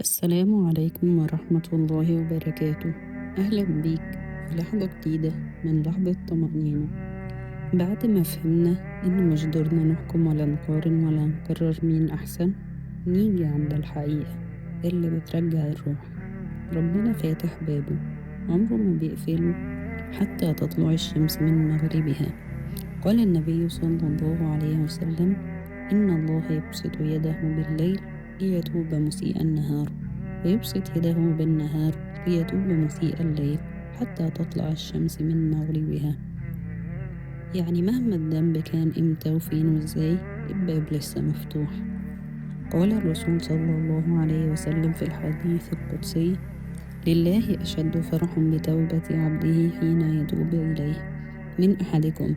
السلام عليكم ورحمة الله وبركاته. أهلا بيك في لحظة جديدة من لحظة طمأنينة. بعد ما فهمنا إن مش دورنا نحكم ولا نقارن ولا نقرر مين أحسن، نيجي عند الحقيقة اللي بترجع الروح. ربنا فاتح بابه، عمره ما بيقفله حتى تطلع الشمس من مغربها. قال النبي صلى الله عليه وسلم: إن الله يبسط يده بالليل ليتوب مسيء النهار، ويبسط يده بالنهار ليتوب مسيء الليل حتى تطلع الشمس من مغربها. يعني مهما الذنب كان امتى وفين وازاي، الباب لسه مفتوح. قال الرسول صلى الله عليه وسلم في الحديث القدسي: لله أشد فرح بتوبة عبده حين يتوب إليه من أحدكم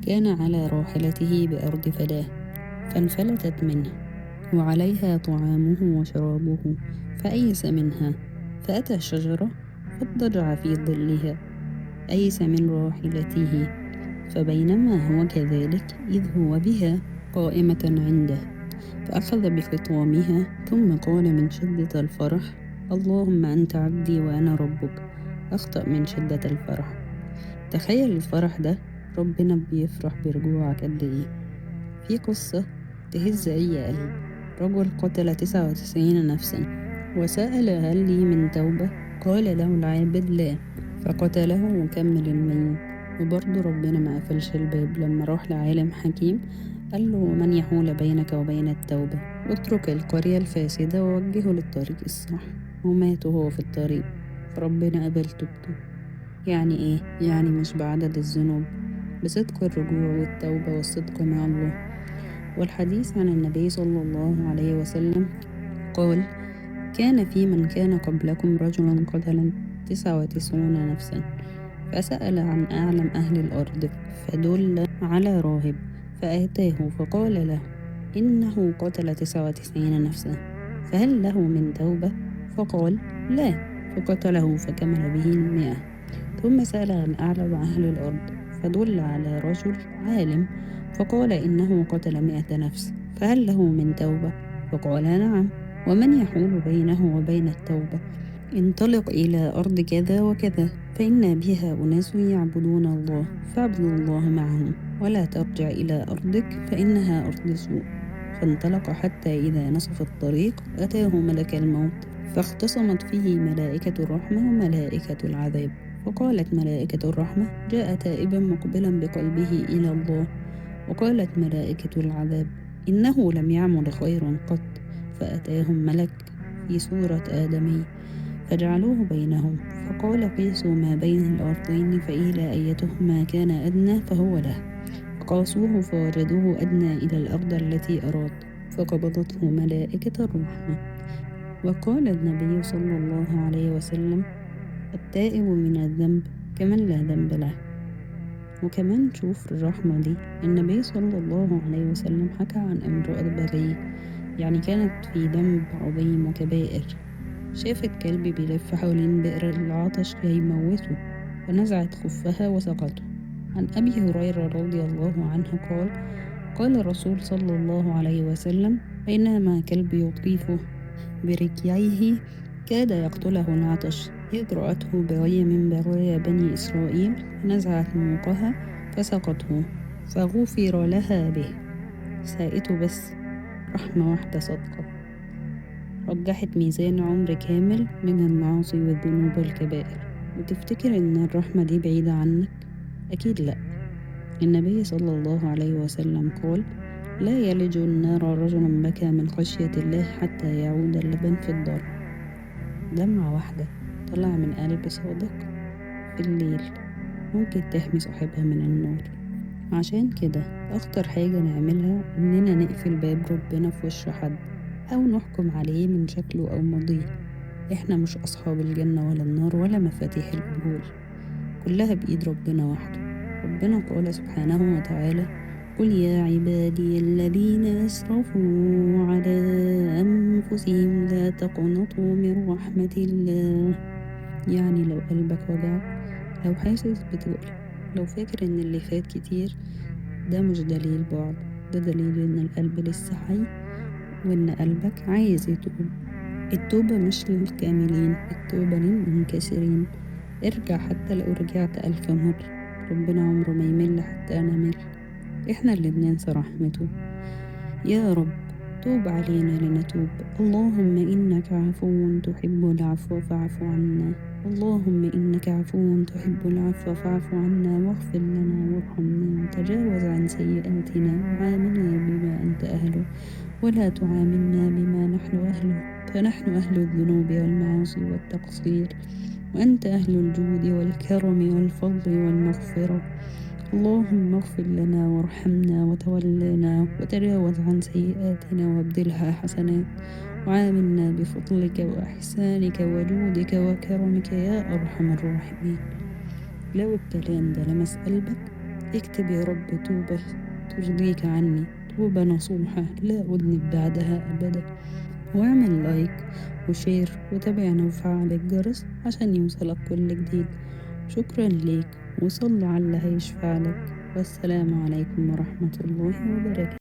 كان على راحلته بأرض فلاه فانفلتت منه وعليها طعامه وشرابه فأيس منها، فأتى شجرة فاضطجع في ظلها، أيس من راحلته، فبينما هو كذلك إذ هو بها قائمة عنده، فأخذ بخطامها ثم قال من شدة الفرح: اللهم أنت عبدي وأنا ربك. أخطأ من شدة الفرح. تخيل الفرح ده، ربنا بيفرح برجوعك قد إيه. في قصة تهز أي قلب: رجل قتل 99 نفسا وسأل هل لي من توبة؟ قال له العابد: لا، فقتله وكمل 100. وبرضه ربنا ما قفلش الباب. لما راح لعالم حكيم قال له: ومن يحول بينك وبين التوبة؟ اترك القرية الفاسدة ووجهه للطريق الصح. ومات وهو في الطريق، فربنا قبل توبته. يعني ايه؟ يعني مش بعدد الذنوب، بصدق الرجوع والتوبة والصدق مع الله. والحديث عن النبي صلى الله عليه وسلم قال: كان في من كان قبلكم رجل قتل 99 نفسا، فسأل عن أعلم أهل الأرض فدل على راهب فآتاه فقال له: إنه قتل 99 نفسا، فهل له من توبة؟ فقال: لا، فقتله فكمل به 100. ثم سأل عن أعلم أهل الأرض فدل على رجل عالم فقال: إنه قتل 100 نفس، فهل له من توبة؟ فقال: نعم. ومن يحول بينه وبين التوبة؟ انطلق إلى أرض كذا وكذا، فإن بها أناس يعبدون الله، فاعبدوا الله معهم، ولا ترجع إلى أرضك فإنها أرض سوء. فانطلق حتى إذا نصف الطريق أتاه ملك الموت، فاختصمت فيه ملائكة الرحمة وملائكة العذاب. فقالت ملائكة الرحمة: جاء تائبا مقبلا بقلبه إلى الله. وقالت ملائكة العذاب: إنه لم يعمل خيرا قط. فأتاهم ملك في صورة آدمي فجعلوه بينهم، فقال: قيسوا ما بين الأرضين فإلى أيتهما كان أدنى فهو له. فقاسوه فوجدوه أدنى إلى الأرض التي أراد، فقبضته ملائكة الرحمة. وقال النبي صلى الله عليه وسلم: التائب من الذنب كمن لا ذنب له. وكمان شوف الرحمة دي، النبي صلى الله عليه وسلم حكى عن امرأة بغية، يعني كانت في ذنب عظيم وكبائر، شافت كلب بيلف حوالين بئر العطش هيموته، فنزعت خفها وسقته. عن أبي هريرة رضي الله عنه قال: قال الرسول صلى الله عليه وسلم: بينما كلب يطيف بركيعه كاد يقتله العطش، إذ رأته بغية من بغايا بني إسرائيل، نزعت موقها فسقته فغفر لها به. ساقته بس رحمة واحدة صادقة رجحت ميزان عمر كامل من المعاصي والذنوب والكبائر. وتفتكر إن الرحمة دي بعيدة عنك؟ أكيد لأ. النبي صلى الله عليه وسلم قال: لا يلج النار رجل بكى من خشية الله حتى يعود اللبن في الضرع. دمعة واحدة طلع من قلب صادق في الليل ممكن تحمي صاحبها من النار. عشان كده أخطر حاجة نعملها إننا نقفل باب ربنا في وش حد أو نحكم عليه من شكله أو ماضيه. إحنا مش أصحاب الجنة ولا النار ولا مفاتيح القبول، كلها بإيد ربنا وحده. ربنا قال سبحانه وتعالى: قل يا عبادي الذين أسرفوا على أنفسهم لا تقنطوا من رحمة الله. يعني لو قلبك وجعك، لو حاسس بتقل، لو فاكر إن اللي فات كتير، ده مش دليل بعد، ده دليل إن القلب لسه حي وإن قلبك عايز يتوب. التوبة مش للكاملين، التوبة للمنكسرين. ارجع حتى لو رجعت 1000 مرة، ربنا عمره ما يمل حتى أنا مل. احنا اللي بننسى رحمته. يا رب توب علينا لنتوب. اللهم إنك عفو تحب العفو فاعف عنا. اللهم إنك عفو تحب العفو فاعف عنا واغفر لنا وارحمنا وتجاوز عن سيئاتنا وعاملنا بما أنت أهله ولا تعاملنا بما نحن أهله، فنحن أهل الذنوب والمعاصي والتقصير، وأنت أهل الجود والكرم والفضل والمغفرة. اللهم اغفر لنا وارحمنا وتولنا وتجاوز عن سيئاتنا وابدلها حسنات، وعاملنا بفضلك وإحسانك وجودك وكرمك يا أرحم الراحمين. لو الكلام ده لمس قلبك اكتب يا رب توبة ترضيك عني، توبة نصوحة لا أذنب بعدها أبدا. واعمل like و share وتابعنا وفعل الجرس عشان يوصلك كل جديد. شكرا ليك، وصلي على اللي هيشفع لك. والسلام عليكم ورحمة الله وبركاته.